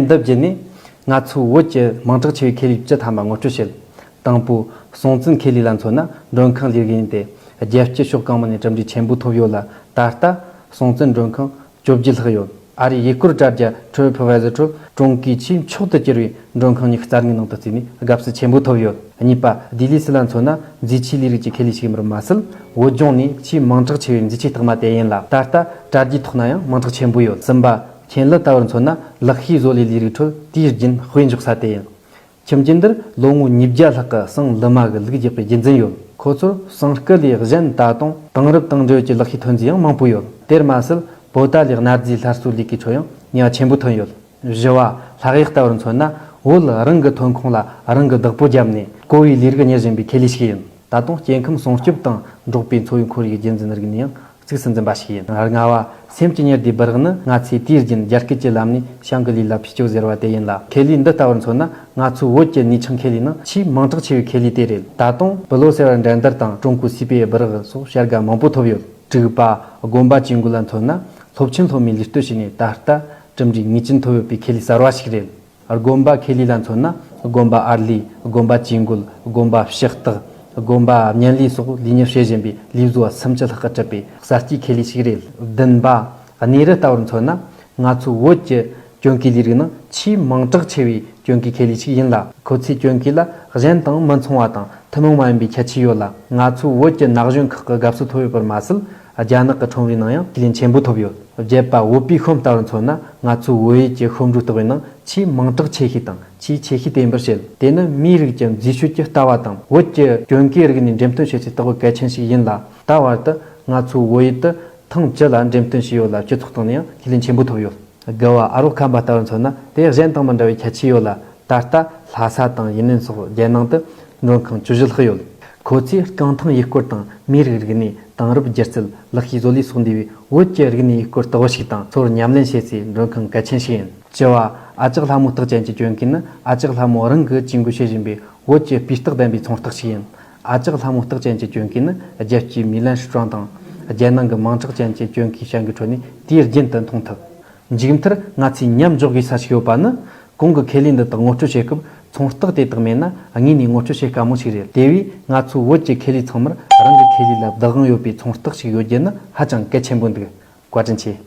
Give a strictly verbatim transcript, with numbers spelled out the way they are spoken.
འདི་བརྒྱུད་ནས་ང་ཚོའི་བོད་ཀྱི་མིང་གྲགས་ཆེ་བའི་ཁེ་ལས་བཅུ་ཐམ་པ་ངོ་སྤྲོད་བྱེད། དང་པོ། སྲོང་བཙན་ཁེ་ལས་ལ་མཚོན་ན་མགྲོན་ཁང་ལས་རིགས་ཡིན་ཏེ། རྒྱལ་སྤྱི་ཕྱོགས་གང་མང་ནས་གྲུབ་འབྲས་ཆེན་པོ་ཐོབ་ཡོད་ལ། ད་ལྟ་སྲོང་བཙན་མགྲོན་ཁང་བཅོ་བརྒྱད་ལྷག་ཡོད། ཨ་རིའི་ཡུལ་སྐོར་དྲ་རྒྱ་ཊི་རིབ་ཨེ་ཌི་བའི་ཛར་ཁྲོད་ཀྲུང་གོའི་ཆེས་མཆོག་ཏུ་གྱུར་བའི་མགྲོན་ཁང་ཉི་ཤུ་རྩ་གཉིས་ནང་དུ་བརྩིས་ནས་དགའ་བསུ་ཆེན་པོ་ཐོབ་ཡོད། གཉིས་པ། ལྡི་ལི་སི་ལ་མཚོན་ན་མཛེས་ཆས་ལས་རིགས་ཀྱི་ཁེ་ལས་ཤིག་ཡིན་པར་མ་ཟད། བོད་ལྗོངས་ནས་ཆེས་མིང་གྲགས་ཆེ་བའི་མཛེས་ཆས་རྟགས་མ་དེ་ཡིན་ལ། ད་ལྟ་དྲ་རྒྱའི་ཐོག་ན་ཡང་མིང་གྲགས་ཆེན་པོ་ཡོད། གསུམ་པ། ཁེན་ལི་ལྟ་བུར་མཚོན་ན་ལག་ཤེས་བཟོ་ལས་ལས་རིགས་ཁྲོད་དུས་རྒྱུན་དཔེ་འཇོག་ས་དེ་ཡིན། ཁྱིམ་རྒྱུད་འདིར་ལོ་ངོ་ཉིས་བརྒྱ་ལྷག་གི་སང་ལི་མ་གི་ལུག་རྒྱག་པའི་རྒྱུན་འཛིན་ཡོད། ཁོ་ཚོར་སང་སྐུ་ལས་གཞན་ད་དུང་དེང་རབས་དང་འབྲེལ་ཡོད་ཀྱི་ལག་ཤེས་ཐོན་རྫས་ཡང་མང་པོ་ཡོད། དེར་མ་ཟད། པོ་ཏཱ་ལའི་གནའ་རྫས་སླར་གསོའི་ལས་ཀའི་ཁྲོད་ཡང་ནུས་པ་ཆེན་པོ་ཐོན་ཡོད། བཞི་བ། ལྷག་ཡག་ལྟ་བུར་མཚོན་ན་བོད་རང་གི་ཐོན་ཁུངས་ལ་རང་གི་བདག་པོ་བརྒྱབ་ནས་བརྐོ་བའི་ལས་རིགས་གཉེར་བཞིན་པའི་ཁེ་ལས་ཤིག་ཡིན། ད་དུང་སྐྱེ་ཁམས་སྲུང་སྐྱོབ་དང་འབྲོག་པའི་འཚོ་བའི་ཁོར་ཡུག་རྒྱུན་འཛིན་རིག་ནས་ཡང་གཙིགས་སུ་འཛིན་པ་ཞིག་ཡིན། ལྔ་བ། སེམས་ཀྱི་གཉེར་བདེའི་སྦི་རག་ནི་ང་ཚོས་དུས་རྒྱུན་རྒྱ་སྐད་ཀྱི་ལམ་ནས་ཤང་གི་ལུས་ལ་ཕུལ་སྐྱོད་ཟེར་བ་དེ་ཡིན་ལ། ཁེ་ལས་འདི་ལྟ་བུར་མཚོན་ན་ང་ཚོའི་བོད་ཀྱི་ནུས་ཆུང་ཁེ་ལས་ནང་ཆེས་མིང་གྲགས་ཆེ་བའི་ཁེ་ལས་དེ་རེད། ད་དུང་སྦི་ལོ་སེ་བ་འགྲན་བསྡུར་དང་ཀྲུང་གོའི་སི་པི་ཨེ་སྦི་རག་སོགས་བྱ་དགའ་མང་པོ་ཐོབ་ཡོད། དྲུག་པ། དགོན་པ་ཇུས་འགོད་ལ་མཚོན་ན་སློབ་ཆེན་སློབ་མའི་ལུས་གཏོད་བྱས་ནས་ད་ལྟ་གྲུབ་འབྲས་ངེས་ཅན་ཐོབ་ཡོད་པའི་ཁེ་ལས་གསར་བ་ཞིག་རེད། དགོན་པ་ཁེ་ལས་ལ་མཚོན་ན་དགོན་པ་ཨར་ལས། དགོན་པ་ཇུས་འགོད། དགོན་པ་ཕྱག་རྟགས། དགོན་པ་བརྙན་ལས་སོགས་ལས་གཉེར་བྱེད་བཞིན་པའི་ལས་བཟོ་བ་སུམ་ཅུ་ལྷག་གིས་གྲུབ་པའི་གསར་སྐྱེས་ཁེ་ལས་ཤིག་རེད། བདུན་པ། གནས་རི་ལྟ་བུར་མཚོན་ན་ང་ཚོའི་བོད་ཀྱི་གྱོན་གོས་ལས་རིགས་ནང་ཆེས་མིང་གྲགས་ཆེ་བའི་གྱོན་གོས་ཁེ་ལས་ཤིག་ཡིན་ལ། ཁོ་ཚོའི་གྱོན་གོས་ལ་གཞན་དང་མི་མཚུངས་པ་དང་ཐུན་མོང་མ་ཡིན་པའི་ཁྱད་ཆོས་ཡོད་ལ། ང་ཚོའི་བོད་ཀྱི་ན་གཞོན་ཁག་གི་དགའ་བསུ་ཐོབ་ཡོད་པར་མ་ཟད། རྒྱ་ནག་གི་ཁྲོམ་རའི་ནང་ཡང་ཁས་ལེན་ཆེན་པོ་ཐོབ་ཡོད། བརྒྱད་པ། བོད་པའི་ཤོམ་ལྟ་བུར་མཚོན་ན་ང་ཚོའི་བོད་ཡུལ་གྱི་ཤོམ་རུས་རྟགས་བུའི་ནང་ཆེས་མིང་གྲགས་ཆེ་ཤོས་དང་ཆེས་ཆེ་ཤོས་དེ་ཡིན་པར་བཤད། དེ་ནི་མིའི་རིགས་ཀྱི་མཛེས་དཔྱོད་ཀྱི་ལྟ་བ་དང་བོད་ཀྱི་གྱོན་གོས་རིགས་ནས་འགྲེམས་སྟོན་བྱེད་སའི་རྟགས་བུ་གལ་ཆེན་ཞིག་ཡིན་ལ། ད་བར་དུ་ང་ཚོའི་བོད་ཡུལ་དུ་ཐེངས་བཅུ་ལ་འགྲེམས་སྟོན་བྱས་ཡོད་ལ། སྤྱི་ཚོགས་སྟེང་ནས་ཡང་ཁས་ལེན་ཆེན་པོ་ཐོབ་ཡོད། དགུ་བ། ཨ་རོགས་ཁམས་པ་ལྟ་བུར་མཚོན་ན་དེ་གཞན་དང་མི་འདྲ་བའི་ཁྱད་ཆོས་ཡོད་ལ། ད་ལྟ་ལྷ་ས་དང་ཡུན་ནན་སོགས་རྒྱལ་ནང་དུ་མགྲོན་ཁང་བཅུ་བཞི་ལྷག་ཡོད། ཁོ་ཚོས་རྐང་ཐང་ཡུལ་སྐོར་དང་མིའི་རིགས་རིག་གནས། དེང་རབས་སྒྱུ་རྩལ། ལག་ཤེས་བཟོ་ལས་སོགས་འདུས་པའི་བོད་ཀྱི་རིག་གནས་ཡུལ་སྐོར་རྟགས་བུ་ཞིག་དང་། ཚོར་ཉམས་ལེན་བྱེད་སའི་མགྲོན་ཁང་གལ་ཆེན་ཞིག་ཡིན། བཅུ་བ། ཨ་ཅག་ལྷ་མོ་རྟགས་ཅན་གྱི་གྱོན་གོས་ནི་ཨ་ཅག་ལྷ་མོ་རང་གིས་ཇུས་འགོད་བྱེད་བཞིན་པའི་བོད་ཀྱི་སྤུས་རྟགས་ལྡན་པའི་ཚོང་རྟགས་ཤིག་ཡིན། ཨ་ཅག་ལྷ་མོ་རྟགས་ཅན་གྱི་གྱོན་གོས་ནི་རྒྱལ་སྤྱིའི་མི་ལན་སི་ཀྲང་དང་རྒྱལ་ནང་གི་མིང་གྲགས་ཅན་གྱི་གྱོན་གོས་བྱ་འགུལ་ཁྲོད་ནས་དུས་རྒྱུན་དུ་མཐོང་ཐུབ། མཇུག་མཐར་ང་ཚོས་མཉམ་འཇོག་དགོས་ས་ཞིག་ཡོད་པ་ནི། གོང་གི་ཁེ་ལས་འདི་དག་ངོ་སྤྲོད་བྱེད་སྐབས་ཚོང་རྟགས་དེ་དག་མེད་ན་དངོས་ནས་ངོ་སྤྲོད་བྱེད་དཀའ་མོ་ཞིག་རེད། དེ་བས་ང་ཚོ་བོད་ཀྱི་ཁེ་ལས་ཚང་མར་རང་གི་ཁེ་ལས་ལ་བདག་དབང་ཡོད་པའི་ཚོང་རྟགས་ཤིག་ཡོད་རྒྱུ་ནི་ཧ་ཅང་གལ་ཆེན་པོ་འདུག་བཀའ་དྲིན་ཆེ།